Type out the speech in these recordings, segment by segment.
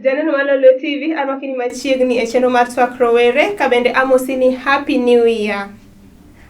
Janeno mar Lolwe TV, arwaki ni machiegni e chenro mar Twak Rowere, ka bende amosi ni Happy New Year.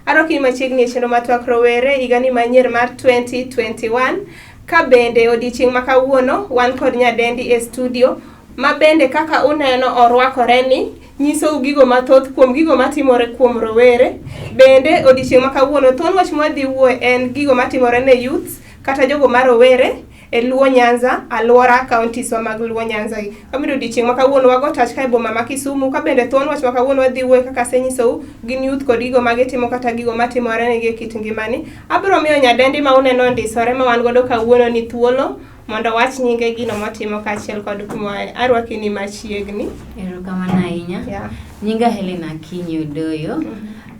Arwaki ni machiegni e chenro mar Twak Rowere higani manyien mar 2021, ka bende odiechieng' ma kawuono wan kod nyadendi e studio ma bende kaka uneno orwakore ni nyisou gigo mathoth kuom gigo matimore kuom rowere. Bende odiechieng' ma kawuono thuon wach mwadhi wuoye en gigo matimore ne youths kata jogo ma rowere e Luo Nyanza, alwora counties wa mag Luo Nyanza gi. Kabende odiechieng' ma kawuono wago tach ka e boma ma Kisumu, ka bende thuon wach ma kawuono wadhi wuoye kaka asenyisou gin youth kod gigo ma gitimo kata gigo matimore negi e kit ngimani. Abiro miyo nyadendi ma uneno ondisore ma wan godo kawuono ni thuolo mondo owach nyinge gino motimo kaachiel kod kuma oaye. Arwaki ni machiegni. Erokamano ahinya. Yeah. Nyinga Helena Akinyi Odoyo.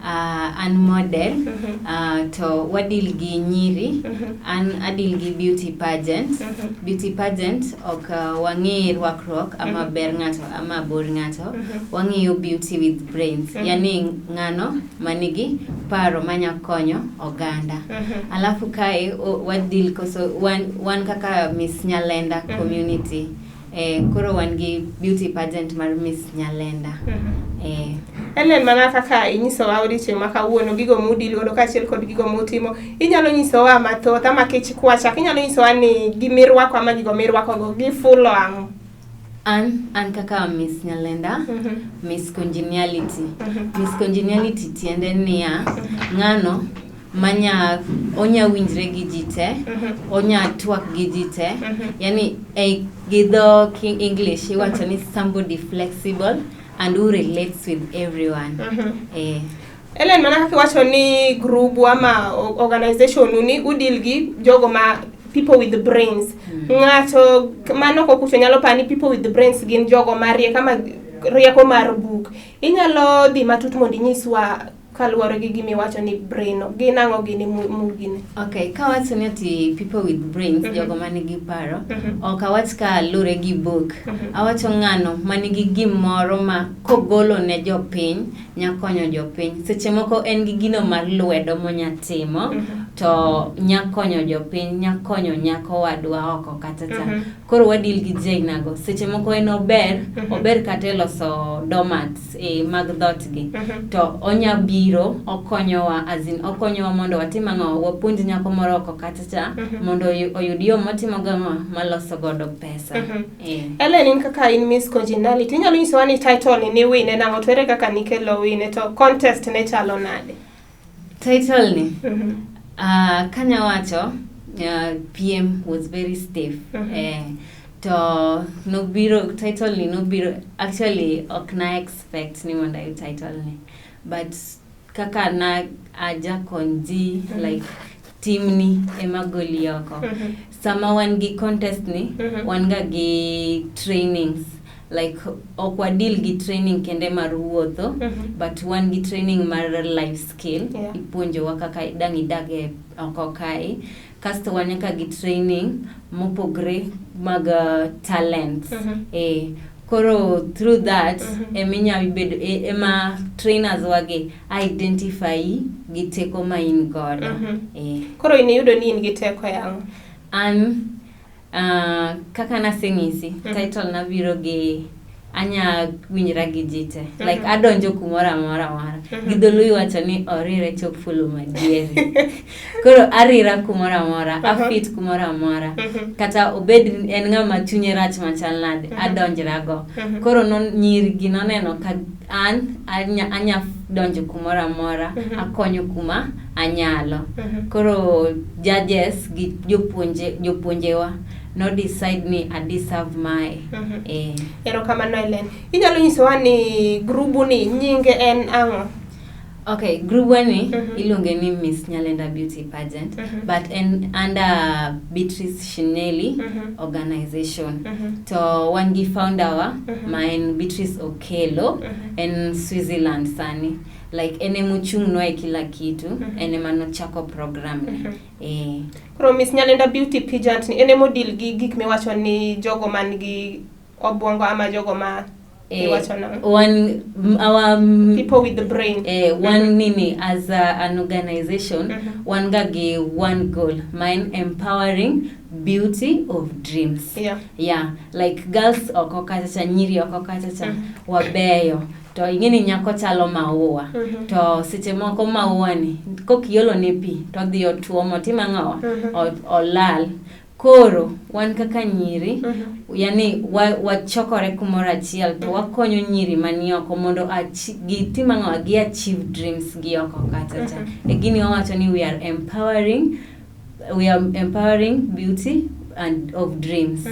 An model. To wadeal gi nyiri. An adeal gi beauty pageant. Beauty pageant ok wang'i rwakruok ama ber ng'ato ama bor ng'ato. Wang'iyo beauty with brains. Yani ng'ano manigi paro manya konyo oganda. Alafu kae wadeal koso wan kaka Miss Nyalenda community. Koro wan gi beauty pageant mar Miss Nyalenda. Ellen, mana kaka inyisowa odiechieng' ma kawuono gigo mudeal godo kaachiel kod gigo mutimo, inyalo nyisowa mathoth ama kwachak inyalo nyisowa ni gimirwako ama gigo mirwako go gifulo ang'o? An kaka Miss Nyalenda, Miss Congeniality. Miss Congeniality tiende niya, ng'ano manya onya winjre gi ji te, onya twak gi ji te. Yani gi dho English iwacho ni somebody flexible and who relates with everyone. Ellen, mana kaka iwacho ni group ama organization ni udeal gi jogo ma people with brains. Ng'ato mano kokucho nyalo paro ni people with brains gin jogo mariek ama rieko mar buk. Inyalo dhi matut mondo inyiswa kaluwore gi gima iwacho ni brain no. Gin ang'o gini mugine? Okay, kawacho ni ati people with brains, jogo manigi paro, ok awach ka lure gi book. Awacho ng'ano manigi gimoro ma kogolo ne jopiny nya konyo jopiny. Seche moko en gi gino mar lwedo monya timo, to nya konyo jopiny, nya konyo nyako wadwa oko kata cha. Koro wadeal gi jainago. Seche moko en ober, ober kata e loso doormats mag dhotgi. To onya biro, okonyowa, as in okonyowa mondo watim ang'o, wapuonj nyako moro oko kata cha, mondo oyud yo motimo gang'o, maloso godo pesa. Ellen, in kaka in Miss Congeniality, inyalo nyisowa ni title ni niwine nang'o, to ere kaka nikelo wine, to contest ne chalo nade? Title ni, kanya wacho, PM was very stiff. To nobiro, title ni nobiro, actually ok na expect ni mondo ayud title ni. But kaka na aja kony ji, like timni ema goli oko. Sama wan gi contest ni, wan ga gi trainings. Like ok wadeal gi training kende mar wuotho, but wan gi training mar life skill. Ipuonjowa kaka dang' idag e oko kae. Kasto wan nyaka gi training mopogre mag talents. Koro through that, eminya bedo ema trainers wagi identify gi teko ma in godo. Koro in iyudo ni in gi teko e ang'o? An kaka naseng'isi, title nabiro gi anya winjra gi ji te. Like adonjo kumoro amora amora. Gi dholuo iwacho ni orire chop fulo madieri. Koro arira kumoro amora, afit kumoro amora. Kata obed en ng'ama chunye rach machal nade, adonjra go. Koro nyiri gi noneno ka an anya donjo kumoro amora, akonyo kuma anyalo. Koro judges gi jopuonjewa no decide ni I deserve mae. Erokamano Ellen. Inyalo nyisowa ni grubu ni nyinge en ang'o? Okay, grubu ni iluonge ni Miss Nyalenda Beauty Pageant, but en under Beatrice Shineli organization. To wan gi founder wa, ma en Beatrice Okelo, en Switzerland sani. Like en emochung'nwa e kila kitu, en ema nochako program ni. Koro Miss Nyalenda Beauty Pageant ni en emo deal gi gik miwacho ni jogo man gi obwongo ama jogo ma Iwacho nang'o? Wan our People with the brain. Wan nini as an organization, wan ga gi one goal ma en empowering beauty of dreams. Yeah, like girls oko kacha cha, nyiri oko kacha cha, wabeyo to ing'e ni nyako chalo maua. To seche moko maua ni kokiolo ne pi to odhi otuo motim ang'owa? Olal. Koro wan kaka nyiri, yani wachokore kumoro achiel to wakonyo nyiri mani oko mondo gitim ang'owa? Gi achieve dreams gi oko kacha cha. E gini wawacho ni we are empowering beauty and of dreams.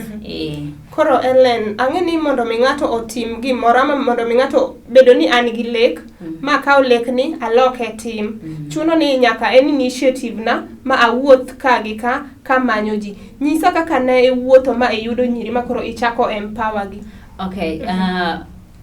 Koro Ellen, ang'e ni mondo mi ng'ato otim gimoro ama mondo mi ng'ato bedo ni an gi lek, ma akaw lekni aloke tim, chuno ni nyaka en initiative na ma awuoth ka gi ka kamanyo ji. Nyisa kaka ne iwuotho ma iyudo nyiri ma koro ichako empower gi. Okay,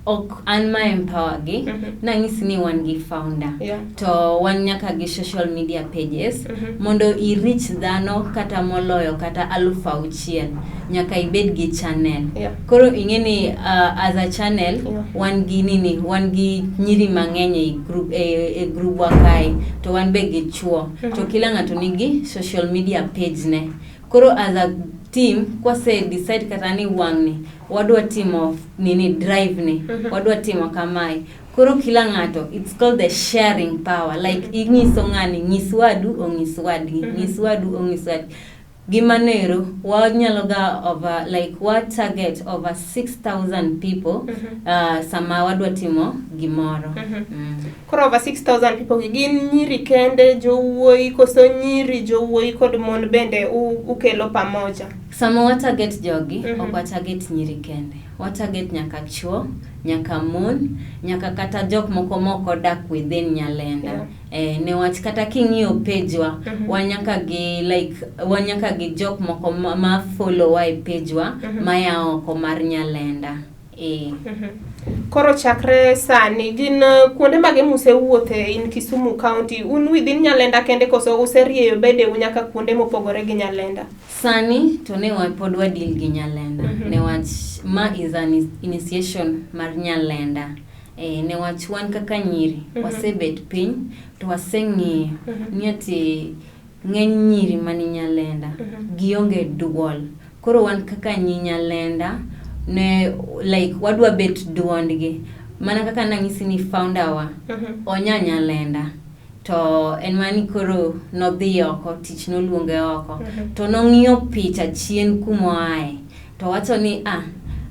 ok an ma empower gi. Nang'isi ni wan gi founder, to wan nyaka gi social media pages. Mondo i reach dhano kata moloyo kata 6,000, nyaka ibed gi channel. Koro ing'e ni as a channel, wan gi nini, wan gi nyiri mang'eny e group, e groupwa kae, to wan be gi chuo, to kila ng'ato nigi social media page ne. Koro as a team kwase decide kata ni wang'ni wadwa timo nini, drive ni, wadwa timo kamae, koro kila ng'ato, it's called the sharing power, like ing'iso ng'ani, ng'is wadu ong'is wadgi, ng'is wadu ong'is wadgi. Gimanero wanyalo ga over, like wa target over 6000 people sama wadwa timo gimoro. Koro over 6000 people gi gin nyiri kende, jowuoyi, koso nyiri, jowuoyi kod mon bende ukelo pamoja? Sama wa target jogi, ok wa target nyiri kende, wa target nyaka chuo, nyaka mon, nyaka kata jok moko mok odak within Nyalenda. Newach kata king'iyo page wa, wan nyaka gi, like wan nyaka gi jok moko ma follow wa e page wa maya oko mar Nyalenda. Koro chakre sani gin kuonde mage musewuothe in Kisumu County? Un within Nyalenda kende koso userieyo bedeu nyaka kuonde mopogore gi Nyalenda? Sani to ne pod wa deal gi Nyalenda, newach ma is an initiation mar Nyalenda. Newach wan kaka nyiri, wasebet piny to waseng'iyo ni ati ng'eny nyiri mani Nyalenda gionge duol. Koro wan kaka nyi Nyalenda ne like wadwa bet duondgi, mana kaka nang'isi ni founder wa onya Nyalenda, to en mana ni koro nodhi oko, tich noluonge oko, to nong'iyo picha chien kumoaye to wacho ni ah,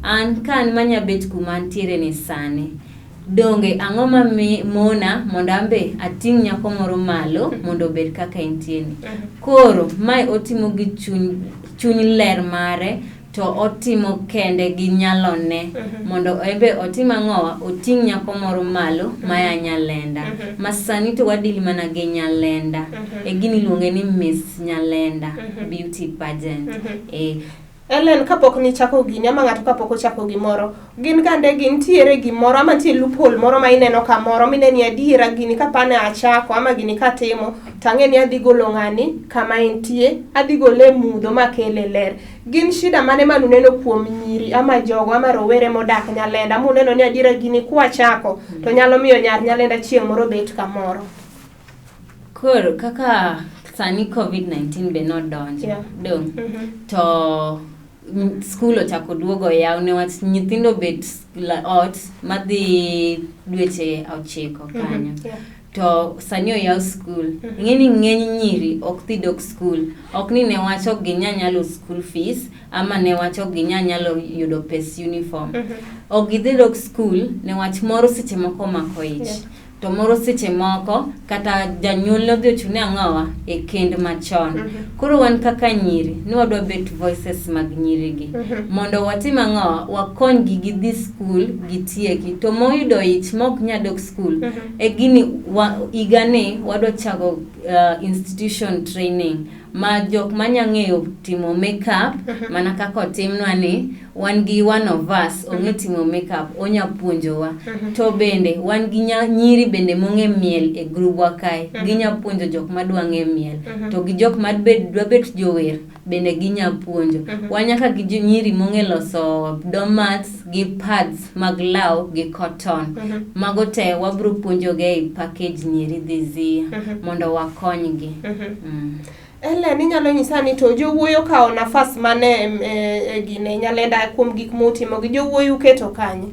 an ka an manya bet kuma antiere ni sani, donge ang'o ma mona mondo ambe ating' nyako moro malo mondo obed kaka entie ni. Koro mae otimo gi chuny ler mare, to otimo kende gi nyalone mondo embe otim ang'owa, oting' nyako moro malo maya Nyalenda. Ma sani to wadeal mana gi Nyalenda. E gini iluonge ni Miss Nyalenda Beauty Pageant. Ellen, kapok nichako gini ama ng'ato kapok ochako gimoro, gin gande gintiere gimoro ama nitie loophole moro ma ineno kamoro mineno ni adiera gini kapane achako ama gini katimo tang'e ni adhi golo ng'ani kama entie, adhi gole e mudho makele ler. Gin shida mane manuneno kuom nyiri ama jogo ama rowere modak Nyalenda muneno ni adiera gini kwachako to nyalo miyo nyar Nyalenda chieng' moro bet kamoro? Koro kaka sani COVID-19 be nodonjo, dong to skul ochako duogo yaw, newach nyithindo bet ot madhi dweche 9 kanyo. To sani oyaw skul, ing'e ni ng'eny nyiri ok dhi dok skul, ok ni newach ok ginya nyalo school fees ama newach ok ginya nyalo yudo pes uniform. Ok gidhi dok skul newach moro seche moko omako ich, to moro seche moko kata janyuol nodhi ochune ang'owa e kend machon. Koro wan kaka nyiri ni wadwa bet voices mag nyirigi mondo watim ang'owa, wakonygi gidhi skul gitieki. To moyudo ich mok nya dok skul, e gini higani wadwa chako institution training ma jok manya ng'eyo timo makeup, mana kaka otimnwa ni wan gi one of us ong'e timo makeup, onya puonjowa. To bende wan gi nyiri bende mong'e miel e grubwa kae, ginya puonjo jok madwa ng'e miel, to gi jok madwa bet jower. bende ginya puonjo. Wan nyaka gi nyiri mong'e loso doormats gi pads mag law gi cotton. Mago te wabro puonjogi ei package nyiri this year mondo wakonygi. Ellen, inyalo nyisa ni to jowuoyi okawo nafas mane e gine Nyalenda kuom gik mutimo gi jowuoyi uketo kanye?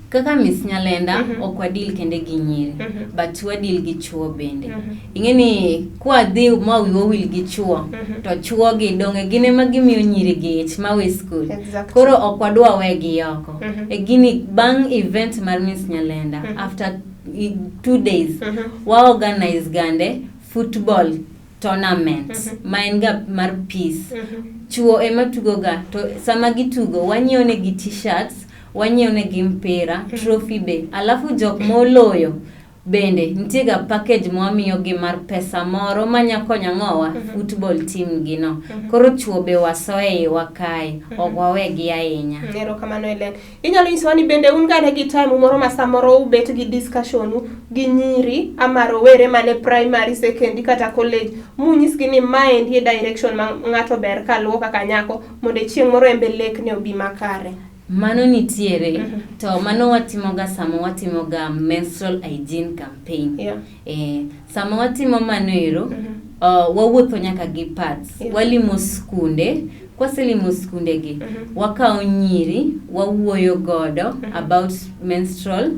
Kaka Miss Nyalenda ok wadeal kende gi nyiri but wadeal gi chuo bende. Ing'e ni kwadhi ma wiwa owil gi chuo to chuo gi donge gin ema gimiyo nyiri gi ich ma we school. Koro ok wadwa wegi oko. E gini bang' event mar Miss Nyalenda after 2 days wa organize gande football tournament ma en ga mar peace. Chuo ema tugo ga to sama gitugo wanyiewo negi t-shirts, wanyiewo negi mpira, trophy be. Alafu jok moloyo bende nitie ga package mwamiyogi mar pesa moro manya konyo ang'owa football team gi no. Koro chuo be wasoe iwa kae, ok wawegi ahinya. Erokamano Ellen. Inyalo nyisowa ni bende un gane gi time moro ma samoro ubet gi discussion u gi nyiri ama rowere mane primary, secondary kata college munyisgi ni maendi e direction ma ng'ato ber kaluwo kaka nyako mondo chieng' moro embe lekne obi makare. Mano nitiere to mano watimoga sama watimoga menstrual hygiene campaign. Sama watimo mano ero, wawuotho nyaka gi pads. Walimo skunde, kwaselimo skunde gi, wakawo nyiri, wawuoyo godo about menstrual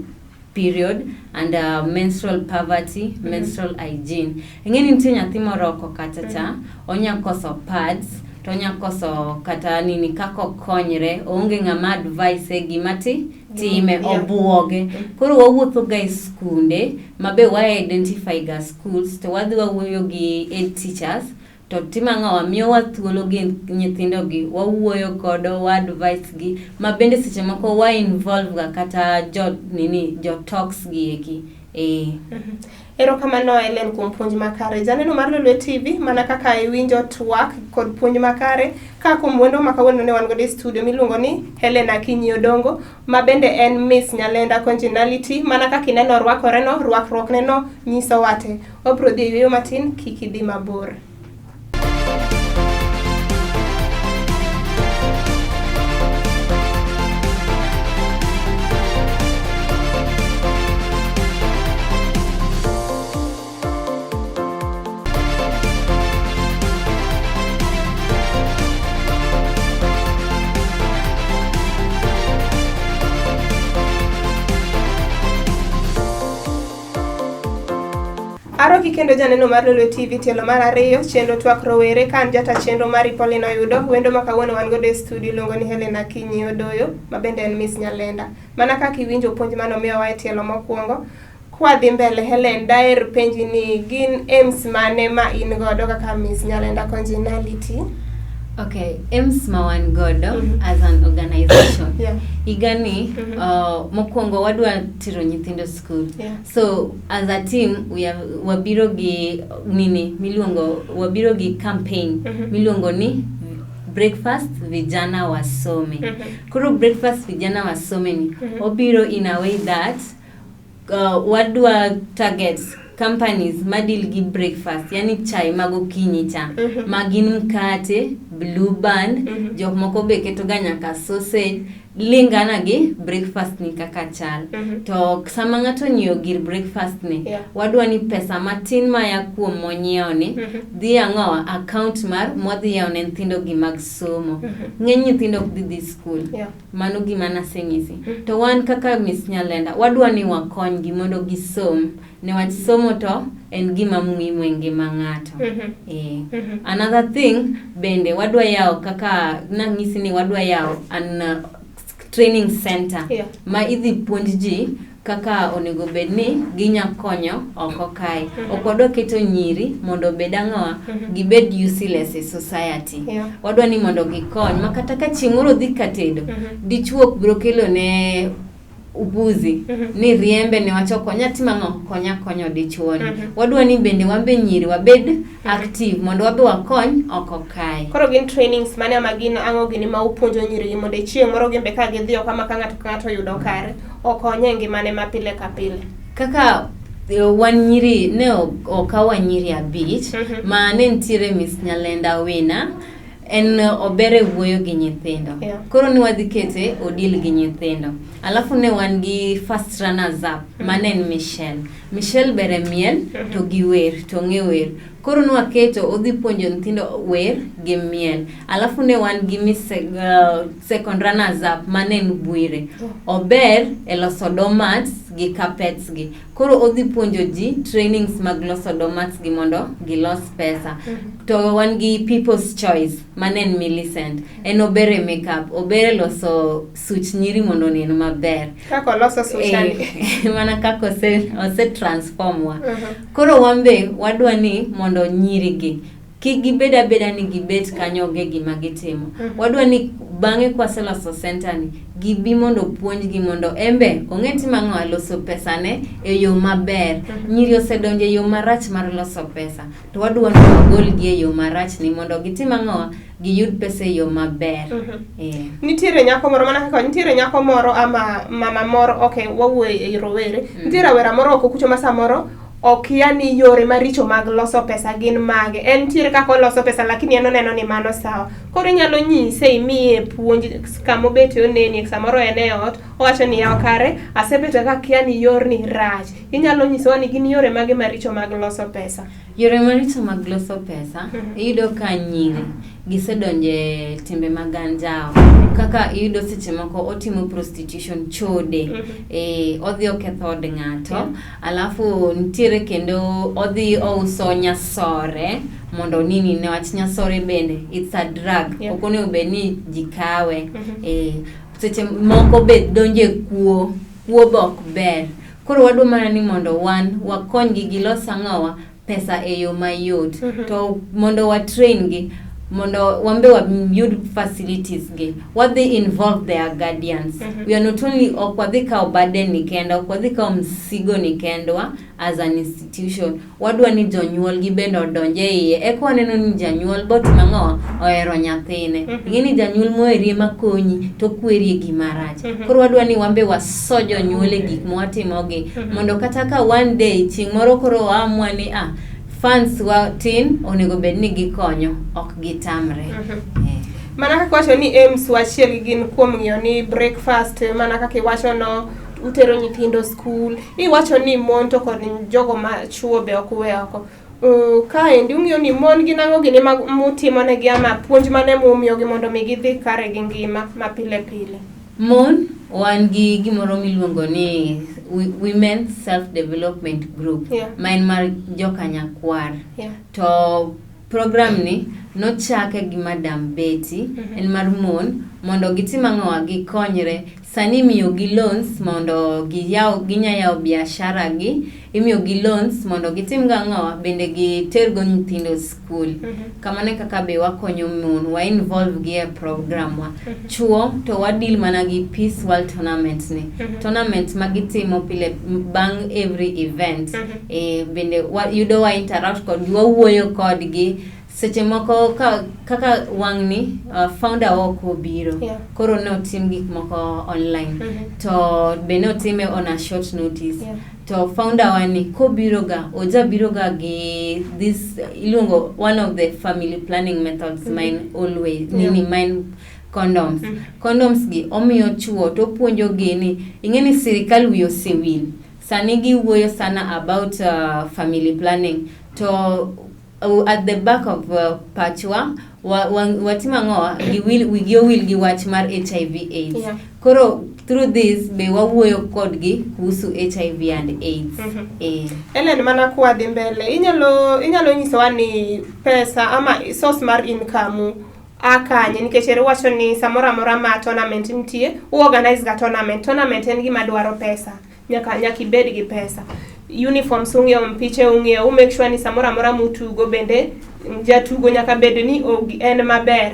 period and menstrual poverty, menstrual hygiene. Ing'e ni nitie nyathi moro oko kacha cha, onya koso pads, to onya koso kata nini kaka okonyre, oonge ng'ama advise gima time, obuoge. Koro wawuotho ga e skunde, ma be wa identify ga schools, to wadhi wawuoyo gi head teachers, to timo ang'owa, miyowa thuolo gi nyithindo gi, wawuoyo godo, wa advise gi, ma bende seche moko wa involve ga kata jo nini, jo talks gi eki. Erokamano Ellen kuom puonj makare. Janeno mar Lolwe TV, mana kaka iwinjo twak kod puonj makare, ka kuom wendo ma kawuono ne wan godo e studio miluongo ni Hellen Akinyi Odongo, ma bende en Miss Nyalenda Congeniality, mana kaka ineno orwakore no, rwakruokne no nyisowa te. Wabro dhi e yueyo matin, kik idhi mabor. Aroki kendo janeno mar Lolwe TV tielo mar ariyo, chenro twak rowere ka an jata chenro mari Pauline Oyudo, wendo ma kawuono wan godo e studio iluongo ni Hellen Akinyi Odoyo, ma bende en Miss Nyalenda. Mana kaka iwinjo puonj mane omiyowa e tielo mokwongo, kwadhi mbele Hellen, daher penji ni gin aims mane ma in godo kaka Miss Nyalenda Congeniality? Okay, aims ma wan godo as an organization. Higani, mokwongo wadwa tero nyithindo school. So as a team we are wabiro gi nini miluongo, wabiro gi campaign miluongo ni breakfast vijana wasome. Koro breakfast vijana wasome ni obiro in a way that wadwa target companies madeal gi breakfast, yani chai magokinyi cha, ma gin mkate, blue band, jok moko be keto ga nyaka sausage, lingana gi breakfast ni kaka chal. To sama ng'ato onyiewo gir breakfast ni, wadwa ni pesa matin maya kuom monyiewo ni dhi ang'owa account mar mwadhi yawo ne nyithindo gi mag somo. Ng'eny nyithindo ok dhi dhi school. Mano gima nasenyisi. To wan kaka Miss Nyalenda, wadwa ni wakonygi mondo gisom. Newach somo to en gima muhimu e ngima ng'ato. Another thing bende wadwa yawo kaka nang'isi ni wadwa yawo an training center ma idhi puonj ji kaka onego bed ni ginya konyo oko kae. Ok wadwa keto nyiri mondo obed ang'owa, gibed useless e society. Wadwa ni mondo gikony ma kata ka chieng' moro dhi ka tedo, dichuo ok biro kelo ne upuzi ni riembe ne wacho konya timo ang'o, konya konyo dichuo ni. Wadwa ni bende wan be nyiri wabed active mondo wabe wakony oko kae. Koro gin trainings mane ama gin ang'o gini ma upuonjo nyiri gi mondo chieng' moro gin be ka gidhi oko ama ka ng'ato ka ng'ato oyudo kare okonye e ngimane ma pile ka pile? Kaka wan nyiri ne okawa nyiri 5 ma ne nitiere Miss Nyalenda winner, En ober e wuoyo gi nyithindo. Koro ni wadhi kete odil gi nyithindo. Alafu ne wan gi first runners up mane en Michelle. Michelle ber e miel to gi wer to ong'e wer. Koro nwaketo odhi puonjo nyithindo wer gi miel. Alafu ne wan gi Miss second runners up mane en Bwire. Ober e loso doormats gi carpets gi. Koro odhi puonjo ji trainings mag loso doormats gi mondo gilos pesa. To wan gi People's Choice mane en Millicent. En ober e makeup, ober e loso such nyiri mondo onen maber. Kaka oloso suchani. Mana kaka ose transform wa. Koro wan be wadwa ni mondo nyiri gi kik gibed abeda ni gibet kanyo onge gima gitimo. Wadwa ni bang'e kwaseloso center ni, gibi mondo opuonjgi mondo embe ong'e timo ang'o loso pesane e yo maber. Nyiri osedonjo e yo marach mar loso pesa, to wadwa ni wagolgi e yo marach ni mondo gitim ang'o giyud pesa e yo maber. Nitiere nyako moro mana kaka nitiere nyako moro ama mama moro, okay, wawuoyo e rowere. Nitiere rawera moro oko kucho ma samoro okia ni yore maricho mag loso pesa gin mage. En nitiere kaka oloso pesa lakini en oneno ni mano sawa. Koro inyalo nyise imiye puonj kamobete oneni samoro en e ot owacho ni yawa kare asebedo ka akia ni yorni rach. Inyalo nyisowa ni gin yore mage maricho mag loso pesa. Yore maricho mag loso pesa, iyudo ka nyiri gisedonje timbe mag anjawo. Kaka iyudo seche moko otimo prostitution, chode, odhi oketho od ng'ato, alafu nitiere kendo odhi ouso nyasore mondo nini newach nyasore bende it's a drug. Ok onego bed ni ji kawe. Seche moko be donje kuo, kuo be ok ber. Koro wadwa mana ni mondo wan wakonygi gilos ang'owa pesa e yo mayot. To mondo wa train gi mondo wambe wayud facilities gi, wadhi involve their guardians. We are not only ok wadhi kawo burden ni kendwa, ok wadhi kawo msigo ni kendwa as an institution. Wadwa ni jonyuol gi bende odonj e iye. Eka waneno ni janyuol botimo ang'owa ohero nyathine. Ing'e ni janyuol moheri ema konyi to kweri e gima rach. Koro wadwa ni wambe waso jonyuol e gik mwatimogi mondo kata ka one day chieng' moro koro waamua ni funds wa tin onego bed ni gikonyo ok gitamre. Mana kaka iwacho ni aims wa achiel gin kuom ng'iyo ni breakfast, mana kaka iwacho no utero nyithindo skul, iwacho ni mon to kod jogo ma chuo be ok uwe oko. Kaendi ung'iyo ni mon gin ang'o gini ma mutimo negi ama puonj mane mumiyogi mondo mi gidhi kare gi ngima ma pile pile? Mon wan gi gimoro miluongo ni Women Self Development Group, ma en mar jokanyakwar. To program ni nochake gi Madam Betty, en mar mon mondo gitim ang'owa gikonyre. Sani imiyo gi loans mondo giyaw, ginya yawo biashara gi, imiyo gi loans mondo gitim gang'owa bende gitergo nyithindo skul. Kamano e kaka be wakonyo mon, wa involve gi e program wa. Chuo to wa deal mana gi Peace World Tournament ni. Tournament ma gitimo pile bang' every event. Bende yudo wa interact kodgi, wawuoyo kodgi. Seche moko kaka wang'ni founder wa ok obiro. Koro ne otim gik moko online. To be ne otime on a short notice. To founder wa ni kobiro ga, oja biro ga gi this iluongo one of the family planning methods, mine always, nini mine condoms. Condoms gi omiyo chuo to opuonjo gi ni ing'e ni sirikal wiye osewil. Sani giwuoyo sana about family planning to at the back of pachwa watimo ang'o wigi owil gi wach mar HIV AIDS. Koro through this be wawuoyo kodgi kuhusu HIV and AIDS. Ellen, mana kwadhi mbele, inyalo nyisowa ni pesa ama source mar income a kanye, nikech ere wacho ni samoro amora ma tournament nitie, u organize ga tournament. Tournament en gima dwaro pesa, nyaka ibed gi pesa. Uniforms ung'iewo, mpiche ung'iewo, u make sure ni samoro amora mutugo bende jatugo nyaka bed ni en maber,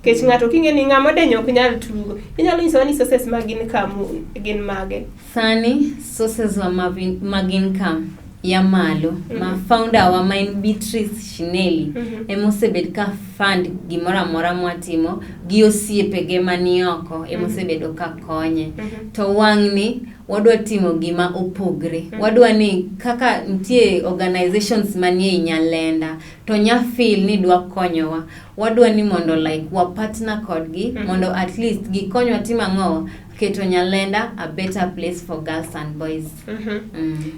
Nikech ng'ato king'e ni ng'ama odenyo ok nyal tugo. Inyalo nyisowa ni sources mag income gin mage? Sani sources wa mag income ya malo ma founder wa ma en Beatrice Shineli ema osebet ka fund gimoro amora mwatimo gi osiepege mani oko ema osebedo ka konye. To wang'ni Wadwa timo gima opogre. Wadwa ni kaka nitie organizations manie ei Nyalenda to nya feel ni dwa konyowa. Wadwa ni mondo like wa partner kodgi mondo at least gikonywa timo ang'o keto Nyalenda a better place for girls and boys.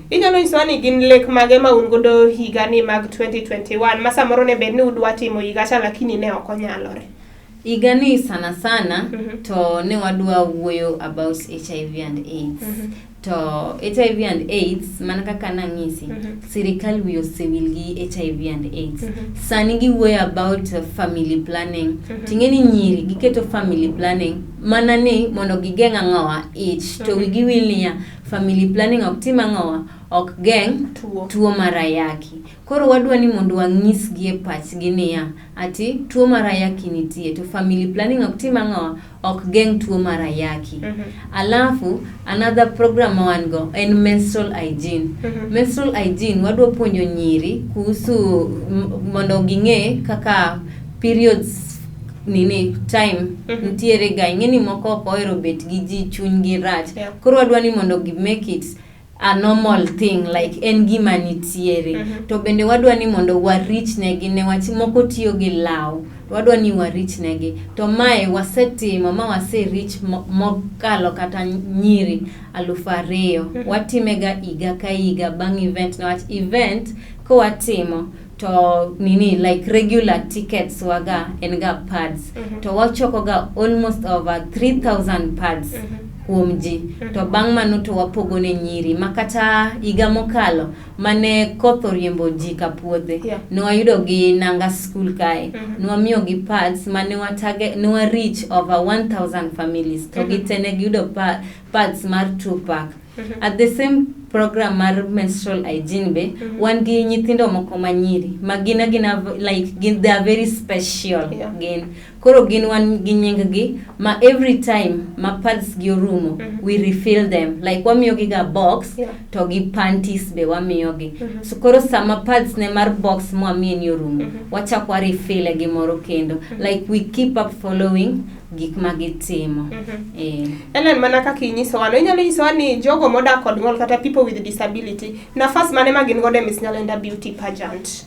Inyalo nyisowa ni gin lek mage ma un godo higani mag 2021 ma samoro ne bed ni udwa timo higa cha lakini ne ok onyalore? Higani sana sana to ne wadwa wuoyo about HIV and AIDS. To HIV and AIDS mana kaka nang'isi, sirikal wiye osewil gi HIV and AIDS. Sani giwuoyo about family planning. Ting'e ni nyiri giketo family planning mana ni mondo gigeng' ang'owa ich to wigi wil niya family planning ok tim ang'owa ok geng' Tuo. Tuo mar ayaki. Koro wadwa ni mondo wang'isgi e pachgi niya ati tuo mar ayaki nitie to family planning ok tim ang'owa ok geng' tuo mar ayaki. Alafu another program ma wan go en menstrual hygiene. Menstrual hygiene wadwa puonjo nyiri kuhusu mondo ging'e kaka periods nini time nitiere ga ing'e ni moko ok ohero bet gi ji chunygi rach. Koro wadwa ni mondo gi make it a normal thing like en gima nitiere. To bende wadwa ni mondo warich negi newach moko tiyo gi law wadwa ni warich negi to mae wasetimo ma wase reach mokalo kata nyiri 2000. Watimega higa ka higa bang' event newach event kowatimo to nini like regular tickets waga en ga pads to wachoko ga almost over 3000 pads kuom ji to bang' mano to wapogo ne nyiri ma kata higa mokalo mane koth oriembo ji ka puothe ne wayudo gi Nanga School kae ne wamiyo gi pads mane watage ne wa reach over 1000 families to gite ne giyudo pads mar two pack. At the same program mar menstrual hygiene be wan gi nyithindo moko ma nyiri ma gin agina like gin, they are very special. Gin koro gin wan gi nying gi ma every time ma pads gi orumo we refill them like wamiyogi ga box to gi panties be wamiyogi. So koro sama pads ne mar box mwamiye ni orumo wachak wa refill e gi moro kendo like we keep up following gik ma gitimo. Ellen, mana kaka inyisowa no, inyalo nyisowa ni jogo modak kod ng'ol kata people with disability, nafas mane ma gin godo e Miss Nyalenda Beauty Pageant?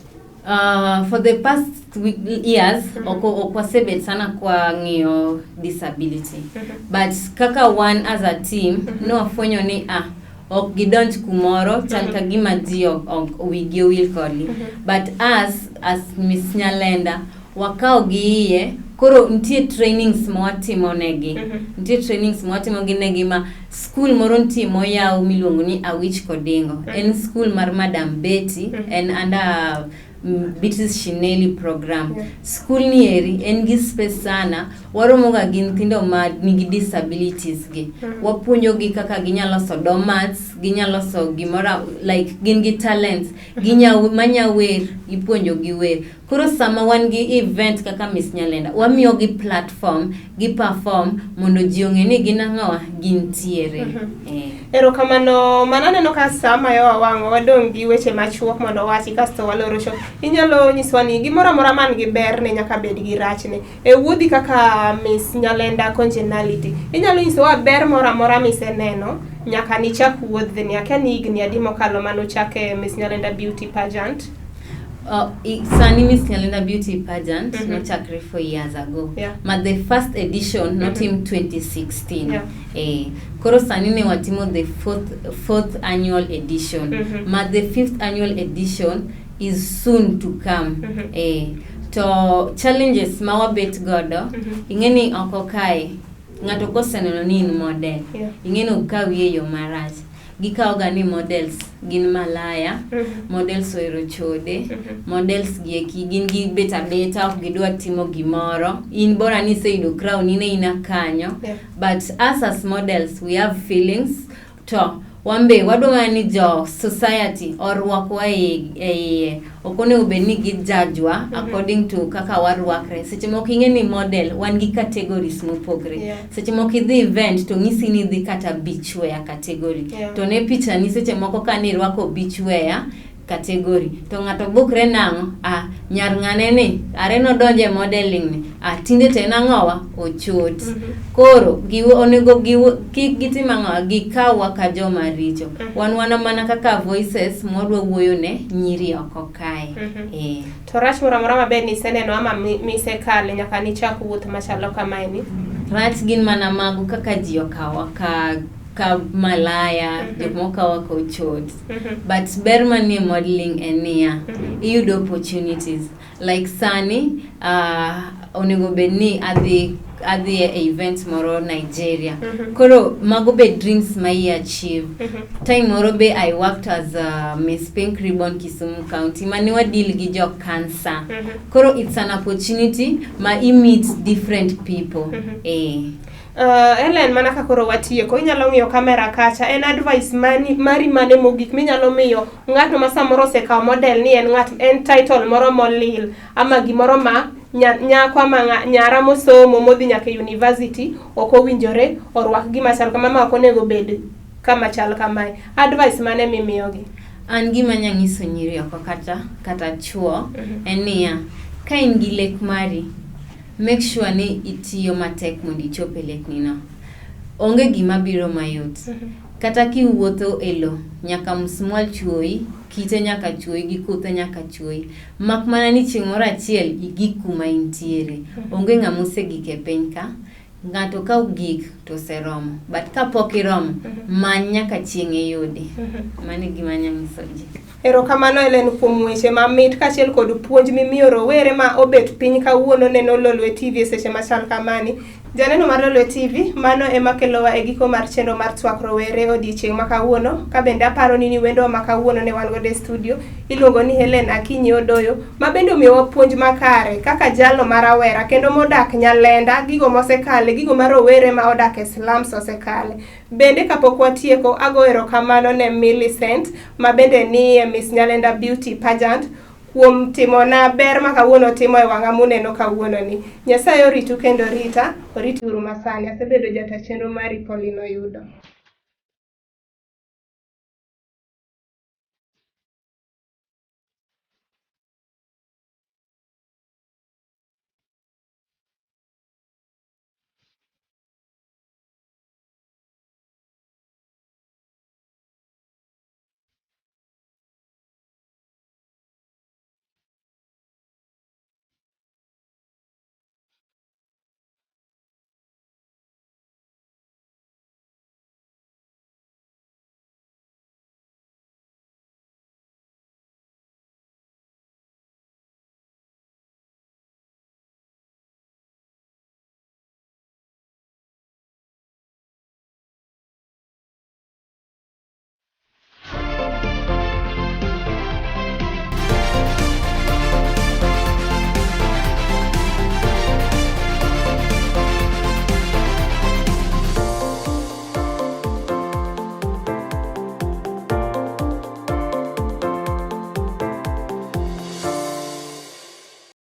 For the past years ok wasebet sana kwa ng'iyo disability but kaka wan as a team ne wafwenyo ni ah ok gidonj kumoro chal ka gima ji ok wigi owil kodgi but us as Miss Nyalenda wakawo gi iye koro nitie trainings ma watimo negi. Nitie trainings ma watimo gi negi ma school moro nitie moyaw miluongo ni Awich Kodingo. En school mar Madam Betty en under Beatrice Shineli program. School ni eri en gi space sana waromo ga gi nyithindo ma nigi disabilities gi wapuonjo gi kaka ginyalo loso doormats ginyalo loso gimoro like gin gi talents ginya manya wer ipuonjo gi wer koro sama wan gi event kaka Miss Nyalenda wamiyo gi platform gi perform mondo ji ong'e ni gin ang'owa gintiere. Erokamano mana aneno ka sa mayowa wang' wadong' gi weche machuok mondo wachi kasto waloro show. Inyalo nyisowa ni gimoro amora man gi berne nyaka bed gi rachne. E wuodhi kaka Miss Nyalenda Congeniality, inyalo nyisowa ber moro amora miseneno nyaka nichak wuodhni. Akia ni higni adi mokalo manuchake Miss Nyalenda Beauty Pageant? Sani Miss Nyalenda Beauty Pageant nochakre 4 years ago. Ma the first edition notim 2016. Koro sani ne watimo the fourth annual edition. Ma the fifth annual edition is soon to come. To challenges ma wabet godo ing'e ni oko kae ng'ato koseneno ni in model ing'e ni ok kawi e yo marach gikawo ga ni models gin malaya models ohero chode models gi eki gin gibet abeta ok gidwa timo gimoro in bora ni iseyudo crown in e ina kanyo but us as models we have feelings to wan be wadwa mana ni jo society orwakwa e iye ok onego bed ni gijajwa according to kaka warwakre seche moko ing'e ni model wan gi categories mopogre seche moko idhi event to ng'isi ni idhi kata beach wear category to ne picha ni seche moko ka nirwako beach wear category to ng'ato bukre nang'o ah nyar ng'ane ni are nodonjo e modeling ni Ah, tinde to en ang'owa ochot. Koro gi onego gi kik gitim ang'owa gikawwa ka joma richo. Wan wana mana kaka voices mwadwa wuoyo ne nyiri oko kae. Eh. To rach moro amora maber niseneno ama misekale nyaka nichak wuoth machalo kamae ni? Rach gin mana mago kaka ji okawa ka malaya, jok moko kawa ka ochot. But ber manie modeling en niya, iyudo opportunities. Like sani, onego bed ni adhi e event moro Nigeria. Koro mago be dreams ma i achieve. Time moro be I worked as a Miss Pink Ribbon Kisumu County mane wa deal gi jo cancer. Koro it's an opportunity ma i meet different people. Eh. Ellen, mana ka koro watieko, inyalo ng'iyo kamera kacha, en advice mani, mari mane mogik minyalo miyo ng'atno ma samoro osekawo model ni en ng'at en title moro molil ama gimoro ma nyako ama nyara mosomo modhi nyaka e university ok owinjore orwak gima chal kama ma ok onego bed kama chal kamae. Advice mane mimiyogi? An gima anya nyiso nyiri oko kata chuo en niya, ka in gi lek mari, make sure ni itiyo matek mondo ichop e lekni no. Onge gima biro mayot. Kata kiwuotho e lo, nyaka musmwal chuoyi, kite nyaka chuoyi gi kuthe nyaka chuoyi. Mak mana ni chieng' moro achiel igik kuma intiere. Onge ng'ama osegik e piny ka. Ng'ato ka ogik to oseromo. But kapok iromo, many nyaka chieng' iyudi. Mano e gima anya nyiso ji. Erokamano Ellen kuom weche mamit kaachiel kod puonj mimiyo rowere ma obet piny kawuono neno Lolwe TV e seche machal kamani. Janeno mar Lolwe TV, mano ema kelowa e giko mar chenro mar twak rowere odiechieng' ma kawuono. Ka bende aparo ni wendowa ma kawuono ne wan godo e studio, iluongo ni Hellen Akinyi Odoyo, ma bende omiyowa puonj makare kaka jalno ma rawera kendo modak Nyalenda, gigo mosekale, gigo ma rowere ma odak e slums osekale. Bende kapok watieko, ago erokamano ne Millicent, ma bende nie Miss Nyalenda Beauty Pageant, kuom timona ber ma kawuono timo e wang'a muneno kawuono ni. Nyasaye oritu kendo rita, orit uru masani. Asebedo jata chenro mari Pauline Oyudo.